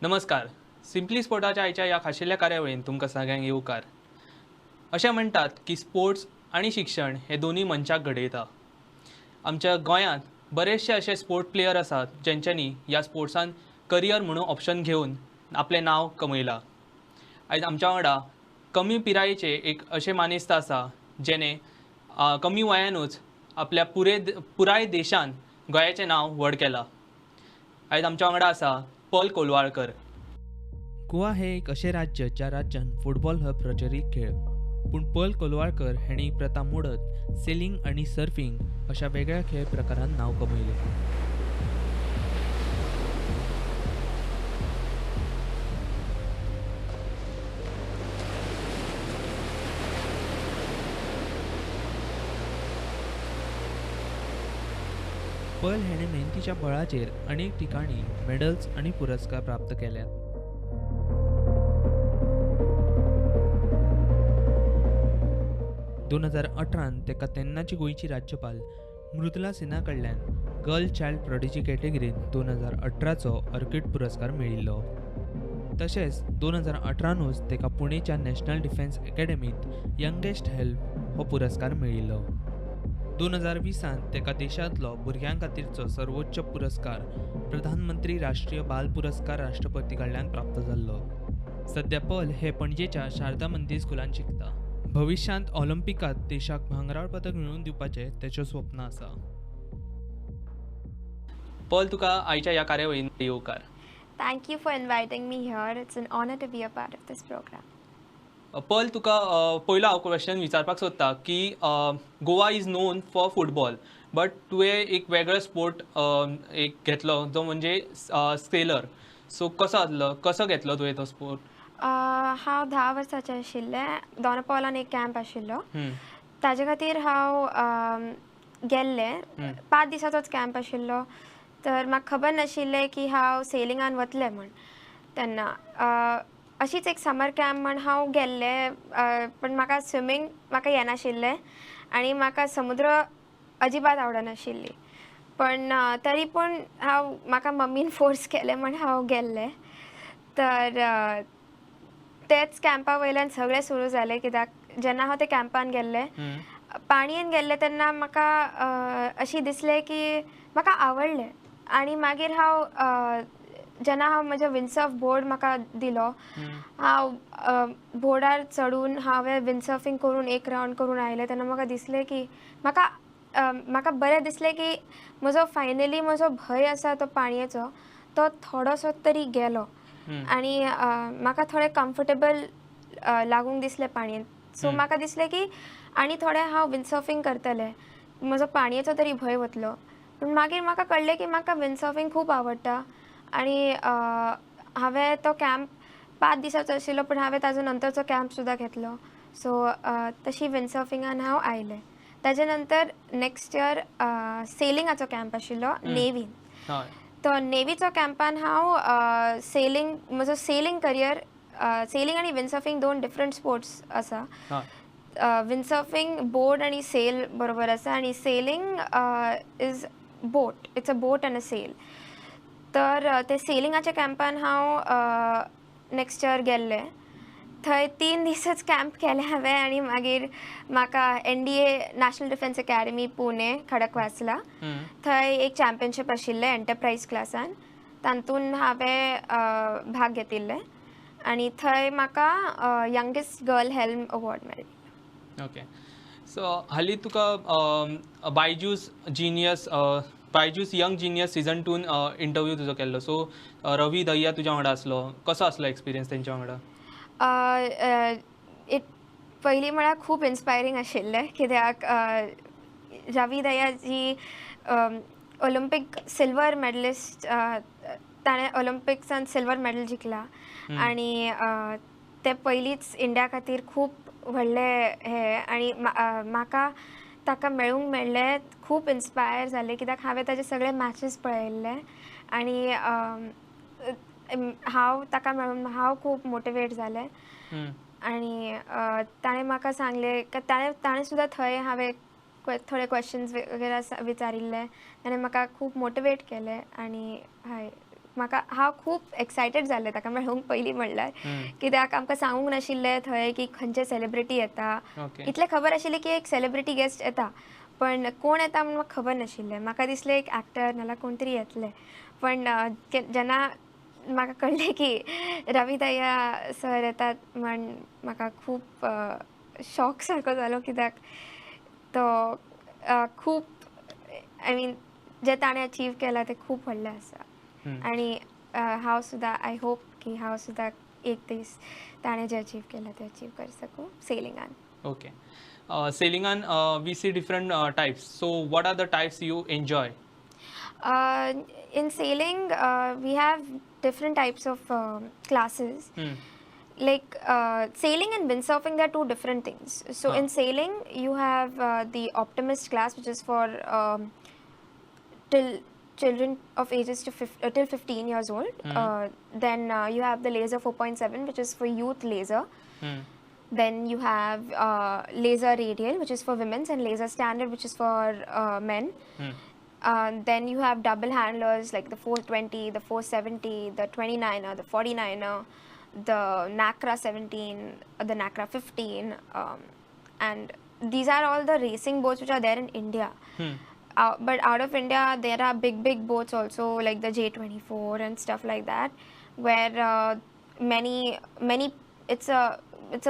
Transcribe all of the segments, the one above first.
नमस्कार, सिंपली स्पोर्टाच्या आयच्या ह्या खाशेल्या कार्यावळीन तुमकां सगळ्यांक येवकार. अशें म्हणटात की स्पोर्ट्स आनी शिक्षण हे दोनूय मनशाक घडयता. आमच्या गोंयांत बरेचशे अशे स्पोर्ट प्लेयर आसात जेंच्यांनी ह्या स्पोर्ट्सान करियर म्हणून ऑप्शन घेवन आपलें नांव कमयलां. आयज आमच्या वांगडा कमी पिरायेचे एक अशें मानेस्त आसा जेणे कमी वयानूच आपल्या पुराय देशान गोंयाचें नांव व्हड केलां. आयज आमच्या वांगडा आसा पर्ल कोलवाळकर. गोवा हे एक अशें राज्य ज्या राज्यान फुटबॉल हो प्रचलित खेळ, पूण पर्ल कोलवाळकर हांणी प्रथा मोडत सेलिंग आनी सर्फिंग अशा वेगळ्या खेळ प्रकारांत नांव कमयलें. पर्ल हेणे मेहनतीच्या बळाचेर अनेक ठिकाणी मेडल्स आणि पुरस्कार प्राप्त केल्यात. 2018 तेका तेन्नाची गोंयची राज्यपाल मृदुला सिन्हा कडल्यान गर्ल चायल्ड प्रॉडिजी कॅटेगरीत 2018चो ऑर्किड पुरस्कार मेळिल्लो. तशेंच 2018नूच तेका पुणेच्या नॅशनल डिफेन्स अकॅडमीत यंगेस्ट हेल्प हो पुरस्कार मेळिल्लो. 2020 तेका देशांतलो भुरग्यां खातीरचो सर्वोच्च पुरस्कार प्रधानमंत्री राष्ट्रीय बाल पुरस्कार राष्ट्रपती कडल्यान प्राप्त जाल्लो. सद्या पर्ल हे पणजेच्या शारदा मंदिर स्कुलान शिकता. भविष्यांत ऑलिम्पिकात देशाक भांगराळ पदक मेळोवन दिवपाचें तेचें स्वप्न आसा. पर्ल, तुका आयच्या ह्या कार्यावळीन येवकार. Thank you for inviting me here. It's an honour to be a part of this programme. Pearl, तुका पयलो हांव क्वेश्चन विचारपाक सोदता की Goa is known for football, but तुवें एक वेगळो स्पोर्ट एक घेतलो जो म्हणजे सेलर. सो कसो आसलो, कसो घेतलो तुवें तो स्पोर्ट? हांव 10 वर्साचें आशिल्लें. दोना पावलान एक कॅम्प आशिल्लो, ताजे खातीर हांव गेल्लें. 5 दिसाचोच कॅम्प आशिल्लो, तर म्हाका खबर नाशिल्लें की हांव सेलिंगान वतलें म्हण. तेन्ना अशीच एक समर कॅम्प म्हण हांव गेल्लें, पण म्हाका स्विमींग म्हाका येनाशिल्लें आनी म्हाका समुद्र अजिबात आवडनाशिल्ली. पण तरी पूण हांव म्हाका मम्मीन फोर्स केलें म्हण हांव गेल्लें. तर तेच कॅम्पा वयल्यान सगळें सुरू जालें, कित्याक जेन्ना हांव ते कॅम्पान गेल्लें, पाणयेन गेल्लें, तेन्ना म्हाका अशी दिसलें की म्हाका आवडलें. आनी मागीर हांव जेन्ना हांव म्हजें विंडसर्फ बोर्ड म्हाका दिलो, हांव बोर्डार चडून हांवें विंडसर्फींग करून एक रावंड करून आयलें. तेन्ना म्हाका दिसलें की म्हाका म्हाका बरें दिसलें की म्हजो फायनली म्हजो भंय आसा तो पाणयेचो तो थोडोसो तरी गेलो आनी म्हाका थोडें कम्फर्टेबल लागूंक दिसलें पाणयेन. सो म्हाका दिसलें की आनी थोडें हांव विंडसर्फींग करतलें, म्हजो पाणयेचो तरी भंय वतलो. पूण मागीर म्हाका कळ्ळें की म्हाका विंडसर्फींग खूब आवडटा आनी हांवें तो कॅम्प 5 दिसाचो आशिल्लो, पूण हांवें ताजो नंतरचो कॅम्प सुद्दां घेतलो. सो तशी विंडसर्फिंगान हांव आयलें. ताजे नंतर नेक्स्ट इयर सेलिंगाचो कॅम्प आशिल्लो नेवीन. तो नेवीचो कॅम्पान हांव सेलिंग, म्हजो सेलिंग करियर, सेलिंग आनी विंडसर्फिंग 2 डिफरंट स्पोर्ट्स आसा. विंडसर्फिंग बोर्ड आनी सेल बरोबर आसा आनी sailing is boat, it's a boat and a sail. तर ते सेलिंगाच्या कॅम्पान हांव नेक्स्ट इयर गेल्लें. थंय 3 दिसच कॅम्प केले हांवें आनी मागीर म्हाका NDA national defence academy Pune Khadakwasla थंय एक चॅम्पियनशीप आशिल्लें एंटरप्रायज क्लासान, तातूंत हांवें भाग घेतिल्लें आनी थंय म्हाका यंगेस्ट गर्ल हेल्म अवॉर्ड मेळ्ळी. ओके, सो हालीं तुका Byju's genius, Byju's young genius season 2 interview तुजो केल्लो. सो रवी दहिया तुज्या वांगडा आसलो, कसो आसलो एक्सपिरियन्स तेंच्या वांगडा? It पयलीं म्हळ्यार खूब इन्स्पायरींग आशिल्लें, कित्याक रवी दहिया जी ऑलिम्पीक सिल्वर मेडलिस्ट, ताणें ऑलिम्पिक्सान सिल्वर मेडल जिखला आनी ते पयलींच इंडिया खातीर खूब व्हडलें हें. आनी म्हाका ताका मेळूंक मेळ्ळें, खूब इन्स्पायर जालें, कित्याक हांवें ताजे सगळे मॅचीस पळयल्ले आनी हांव ताका मेळून हांव खूब मोटिवेट जालें. आनी ताणें म्हाका सांगलें, ताणें सुद्दां थंय हांवें थोडे क्वेश्चन्स वगैरे विचारिल्ले, ताणें म्हाका खूब मोटिवेट केलें आनी हय म्हाका हांव खूब एक्सायटेड जालें ताका मेळूंक पयलीं म्हणल्यार, कित्याक आमकां सांगूंक नाशिल्लें थंय की खंयचे सेलिब्रिटी येता. इतलें खबर आशिल्लें की एक सेलिब्रिटी गेस्ट येता, पण कोण येता म्हूण म्हाका खबर नाशिल्लें. म्हाका दिसलें एक एक्टर नाल्यार कोण तरी येतले, पण जेन्ना म्हाका कळ्ळें की रवी दहिया सर येतात म्हण म्हाका खूब शॉक सारको जालो, कित्याक तो खूब I mean जे ताणें अचीव केलां तें खूब व्हडलें आसा. आनी हांव सुद्दां I hope की हांव सुद्दां एक दीस ताणें जें अचीव केलां तें अचीव कर सकूं सेलिंगान. ओके, सेलिंगान we see different types, so what are the types you enjoy? In sailing we have different types of classes. Like sailing and windsurfing, they are two different things. So in sailing you have the optimist class, which is for till children of ages to till 15 years old. Then you have the laser 4.7, which is for youth laser. Then you have laser radial, which is for women's, and laser standard, which is for men. Then you have double handlers like the 420, the 470, the 29er, the 49er, the NACRA 17, the NACRA 15, and these are all the racing boats which are there in India. But out of India, there are big boats also, like the J24 and stuff like that, where many it's a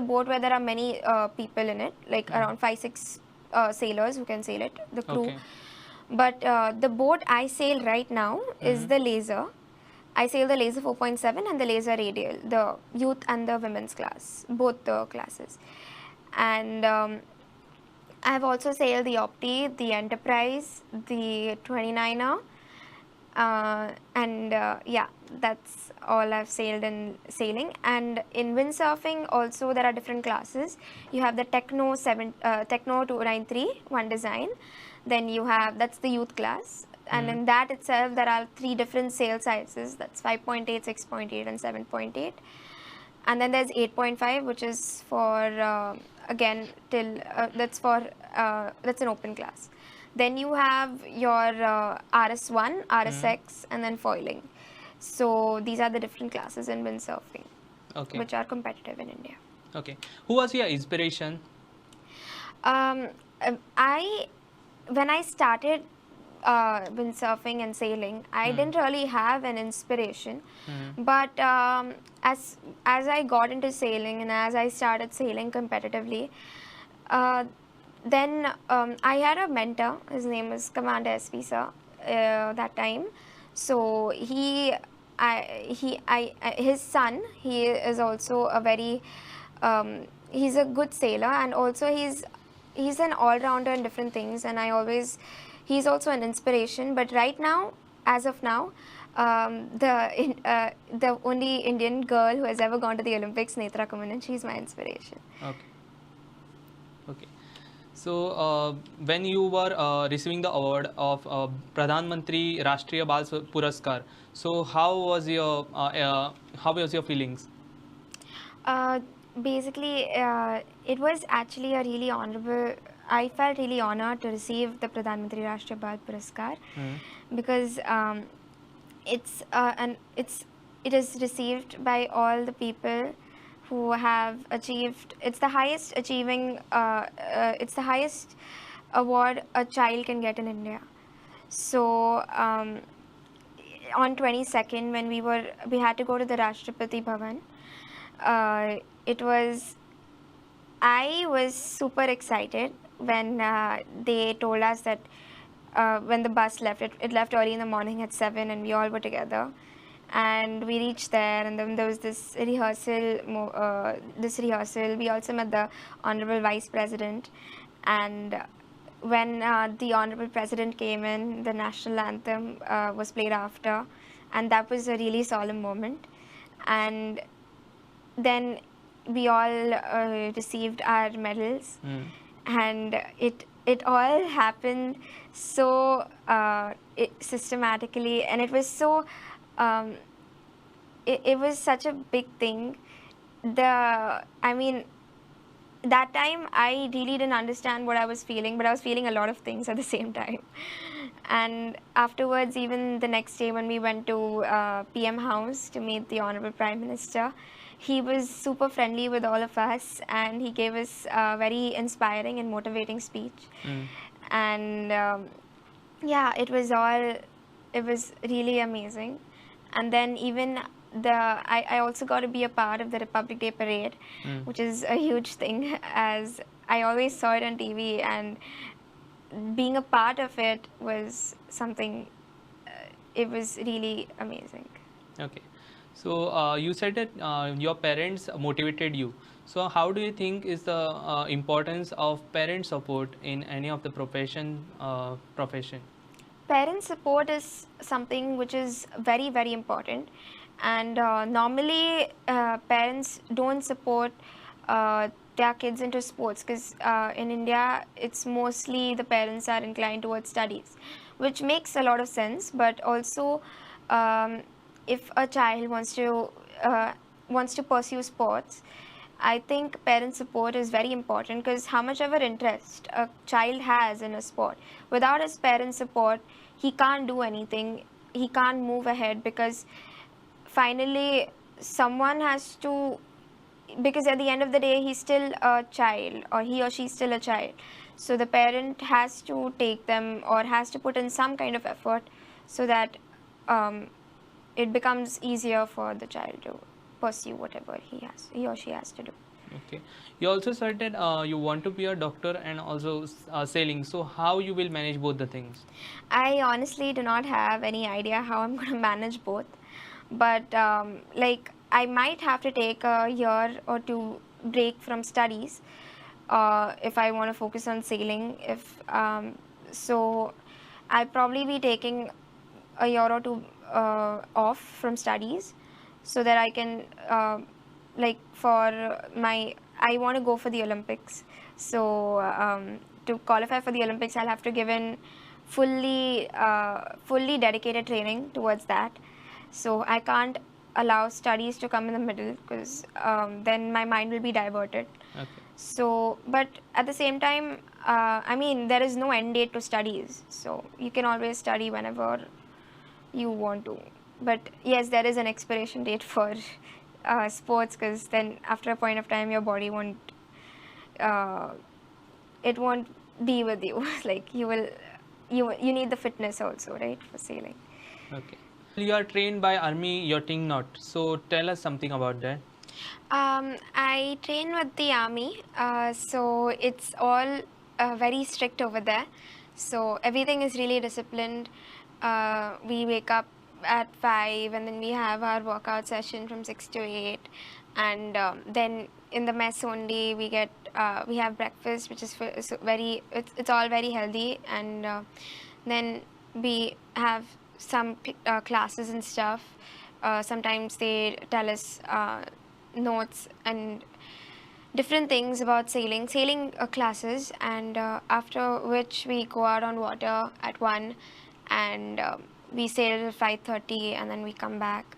boat where there are many people in it, like around 5-6 sailors who can sail it, the crew. Okay. But the boat I sail right now is the laser. I sail the laser 4.7 and the laser radial, the youth and the women's class, both the classes. And I have also sailed the Opti, the Enterprise, the 29er, and yeah, that's all I've sailed in sailing. And in windsurfing also there are different classes. You have the Techno 293, one design. Then you have, that's the youth class. And in that itself there are 3 different sail sizes. That's 5.8, 6.8 and 7.8. And then there's 8.5, which is for again till that's an open class. Then you have your RS1, RSX, and then foiling. So these are the different classes in windsurfing, which are competitive in India. Okay, who was your inspiration? When I started windsurfing and sailing, I didn't really have an inspiration, but as I got into sailing and as I started sailing competitively, then I had a mentor. His name was Commander SV sir that time. So his son, he is also a very he's a good sailor, and also he's an all-rounder in different things, and he's also an inspiration. But right now, as of now, the only Indian girl who has ever gone to the Olympics, Netra Kumanan, she's my inspiration. Okay. Okay. So, when you were receiving the award of Pradhan Mantri Rashtriya Bal Puraskar, so how was your feelings? Basically, it was actually a really honorable. I felt really honored to receive the Pradhan Mantri Rashtriya Bal Puraskar, because it is received by all the people who have achieved. It's the highest achieving. It's the highest award a child can get in India. So on 22nd, when we had to go to the Rashtrapati Bhavan, I was super excited when they told us that when the bus left, it left early in the morning at 7, and we all were together, and we reached there, and then there was this rehearsal. We also met the Honorable Vice President, and when the Honorable President came in, the national anthem was played after, and that was a really solemn moment. And then we all received our medals, and it all happened so systematically, and it was so it was such a big thing. I mean, That time I really didn't understand what I was feeling, but I was feeling a lot of things at the same time. And afterwards, even the next day when we went to PM House to meet the Honorable Prime Minister, he was super friendly with all of us, and he gave us a very inspiring and motivating speech. And yeah, it was really amazing. And then even I also got to be a part of the Republic Day parade, which is a huge thing, as I always saw it on TV, and being a part of it was something, it was really amazing. Okay. So you said that your parents motivated you. So how do you think is the importance of parent support in any of the profession? Parent support is something which is very, very important. And normally parents don't support their kids into sports, because in India it's mostly the parents are inclined towards studies, which makes a lot of sense. But also if a child wants to pursue sports, I think parent support is very important, because how much ever interest a child has in a sport, without his parent support, he can't do anything, he can't move ahead, because finally someone has to, because at the end of the day he's still a child, or he or she is still a child. So the parent has to take them or has to put in some kind of effort so that it becomes easier for the child to pursue whatever he or she has to do. Okay. You also said that you want to be a doctor and also sailing. So how you will manage both the things? I honestly do not have any idea how I'm going to manage both. But like I might have to take a year or two break from studies if I want to focus on sailing. So I'll probably be taking a year or two off from studies, so that I can like for my, I want to go for the Olympics. So to qualify for the Olympics, I'll have to give in fully dedicated training towards that. So I can't allow studies to come in the middle, because then my mind will be diverted. Okay. So, but at the same time, I mean, there is no end date to studies. So you can always study whenever you want to. But yes, there is an expiration date for sports, because then after a point of time, your body won't, it won't be with you. Like you need the fitness also, right, for sailing. Okay. You are trained by Army Yachting Knot. So tell us something about that. I train with the Army, so it's all very strict over there. So everything is really disciplined. We wake up at 5 and then we have our workout session from 6 to 8, and then in the mess only we get we have breakfast, which is very, it's all very healthy, and then we have some classes and stuff. Sometimes they tell us notes and different things about sailing classes, and after which we go out on water at 1, and we sail till 5:30, and then we come back,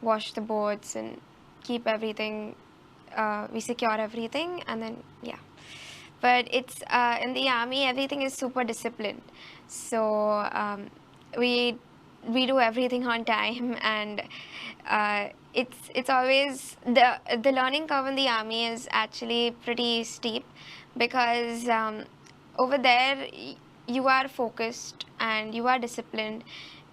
wash the boats and keep everything, we secure everything, and then yeah. But it's in the Army, everything is super disciplined. So we do everything on time, and it's always the learning curve in the Army is actually pretty steep, because over there you are focused and you are disciplined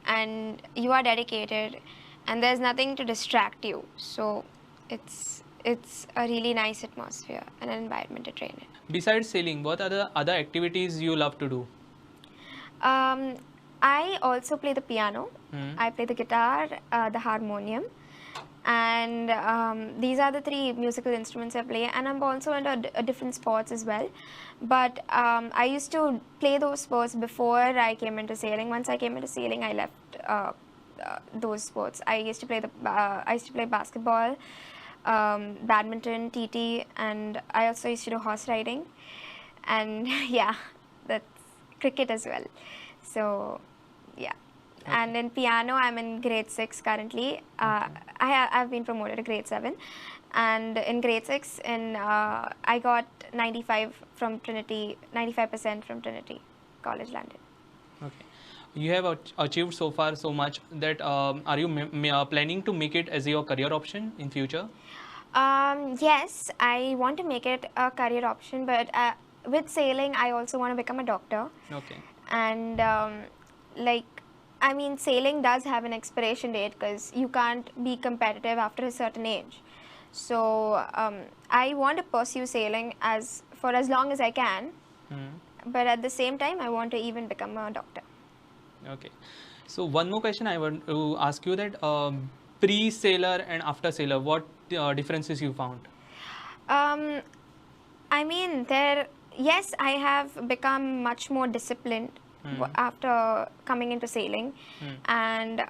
and you are dedicated, and there's nothing to distract you. So it's a really nice atmosphere and an environment to train in. Besides sailing, what are the other activities you love to do? I also play the piano. I play the guitar, the harmonium, and these are the three musical instruments I play. And I'm also into different sports as well. But I used to play those sports before I came into sailing. Once I came into sailing, I left those sports. I used to play basketball, badminton, TT, and I also used to do horse riding, and yeah, that's cricket as well. So yeah, Okay. And in piano, I'm in grade 6 currently. I've been promoted to grade 7. And in grade 6, I got 95 from Trinity, 95% from Trinity College, London. Okay. You have achieved so far so much that are you planning to make it as your career option in future? Yes, I want to make it a career option, but with sailing, I also want to become a doctor. Okay. And sailing does have an expiration date because you can't be competitive after a certain age. So I want to pursue sailing for as long as I can, but at the same time, I want to even become a doctor. Okay. So one more question I want to ask you that pre-sailor and after sailor, what differences you found? Yes, I have become much more disciplined after coming into sailing, and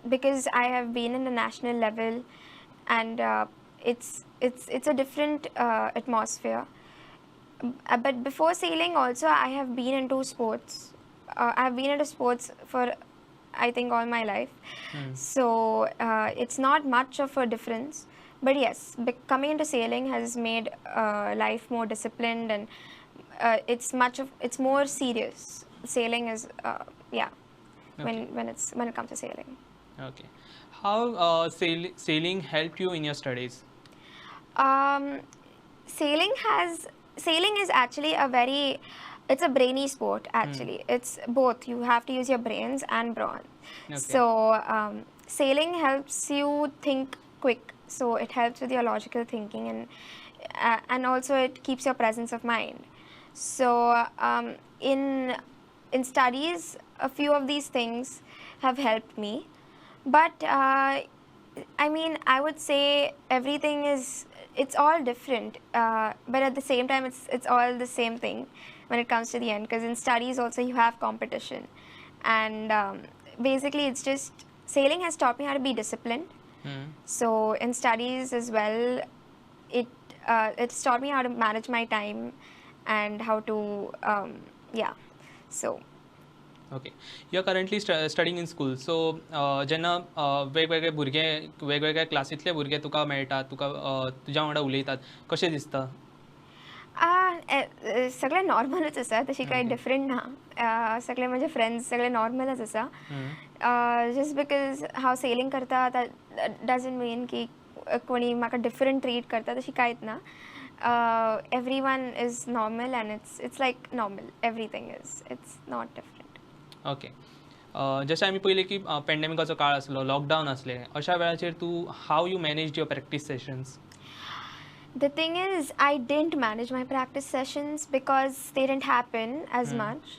because I have been in the national level, and it's a different atmosphere. But before sailing also, I have been into sports. I have been into sports for, I think, all my life. So it's not much of a difference. But yes, coming into sailing has made life more disciplined, and it's more serious. Sailing is okay. when it comes to sailing. Okay. How sailing helped you in your studies? Sailing is actually it's a brainy sport actually. It's both. You have to use your brains and brawn. Okay. So sailing helps you think quick. So it helps with your logical thinking, and also it keeps your presence of mind. So in studies, a few of these things have helped me. But I would say everything is, it's all different, but at the same time, it's all the same thing when it comes to the end, because in studies also you have competition. And basically it's just, sailing has taught me how to be disciplined. So in studies as well, it's taught me how to manage my time and how to, so. Okay. You are currently studying in school. So, जेन्ना वेगवेगळे भुरगे वेगवेगळ्या क्लासींतले भुरगे तुका मेळटात, तुका तुज्या वांगडा उलयतात, कशें दिसता? सगळे नॉर्मलच आसा, तशी कांय डिफरंट ना. सगळे म्हजे फ्रेंड्स सगळे नॉर्मलच आसा. जस्ट because हांव सेलिंग करता डजंट मीन की कोणी म्हाका डिफरंट ट्रीट करता, तशी कांयच ना. Everyone is normal and it's like normal, everything is, it's not different. Okay. जशें आमी पळयलें की पॅन्डेमिकाचो काळ आसलो, लॉकडावन आसलें, अशा वेळाचेर तूं how you manage your practice sessions? The thing is, I didn't manage my practice sessions because they didn't happen as much.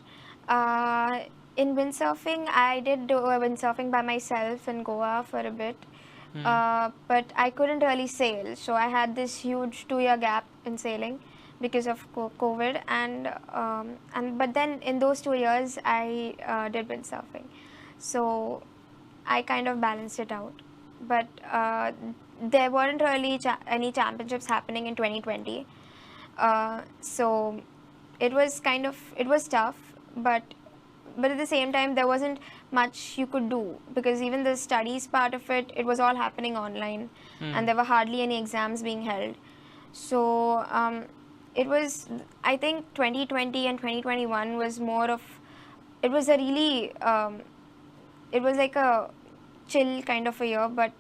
In windsurfing, I did do windsurfing by myself in Goa for a bit, but I couldn't really sail. So I had this huge 2-year gap in sailing because of COVID, and but then in those 2 years, I did windsurfing. So I kind of balanced it out. But there weren't really any championships happening in 2020, so it was kind of, it was tough, but at the same time there wasn't much you could do because even the studies part of it, it was all happening online, and there were hardly any exams being held. So it was, I think 2020 and 2021 was more of, it was a really, it was like a chill kind of a year, but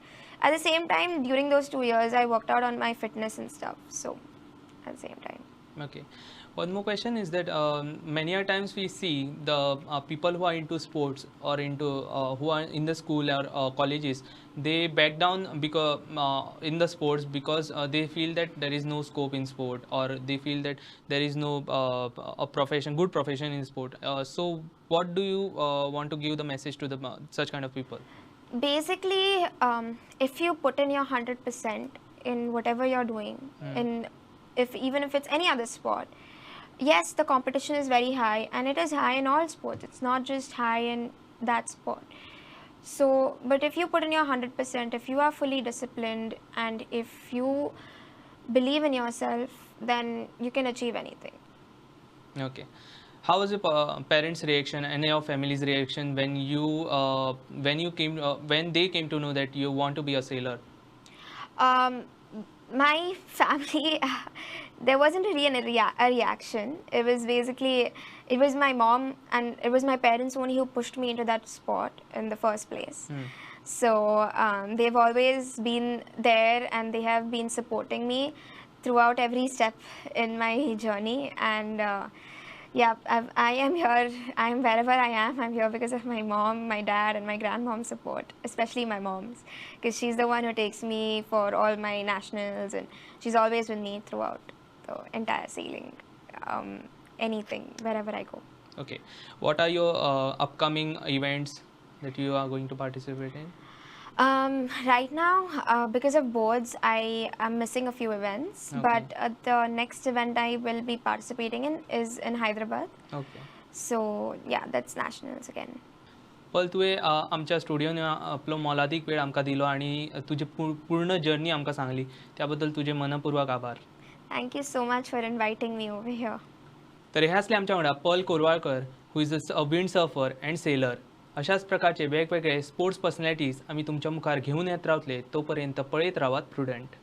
at the same time, during those 2 years, I worked out on my fitness and stuff. So, at the same time. Okay. One more question is that many a times we see the people who are into sports or into who are in the school or colleges, they back down because in the sports because they feel that there is no scope in sport, or they feel that there is no a profession, good profession in sport. So, what do you want to give the message to the such kind of people? Basically, if you put in your 100% in whatever you're doing, in if even if it's any other sport, yes, the competition is very high, and it is high in all sports. It's not just high in that sport. So, but if you put in your 100%, if you are fully disciplined, and if you believe in yourself, then you can achieve anything. Okay. How was your parents' reaction and your family's reaction when they came to know that you want to be a sailor? My family, there wasn't really a reaction. It was basically, it was my mom and it was my parents only who pushed me into that sport in the first place. So they've always been there and they have been supporting me throughout every step in my journey. And yeah, I am here. I am wherever I am. I'm here because of my mom, my dad, and my grandmom's support, especially my mom's, because she's the one who takes me for all my nationals, and she's always with me throughout the entire sailing, anything, wherever I go. Okay. What are your upcoming events that you are going to participate in? Right now, because of boards, I am missing a few events. Okay. But the next event I will be participating in is in Hyderabad. Okay. So yeah, that's nationals again. Pearl, तुवें आमच्या स्टुडियोन आपलो मोलादीक वेळ आमकां दिलो आनी तुजी पूर्ण जर्नी आमकां सांगली, त्या बद्दल तुजे मनपूर्वक आभार. Thank you so much for inviting me over here. तर हे आसले आमच्या वांगडा Pearl Korwalkar, who is a wind surfer and sailor. अशाच प्रकारचे वेगवेगळे स्पोर्ट्स पर्सनॅलिटीज आमी तुमच्या मुखार घेवन येत रावतले. तो पर्यंत पळयत रावात प्रुडंट.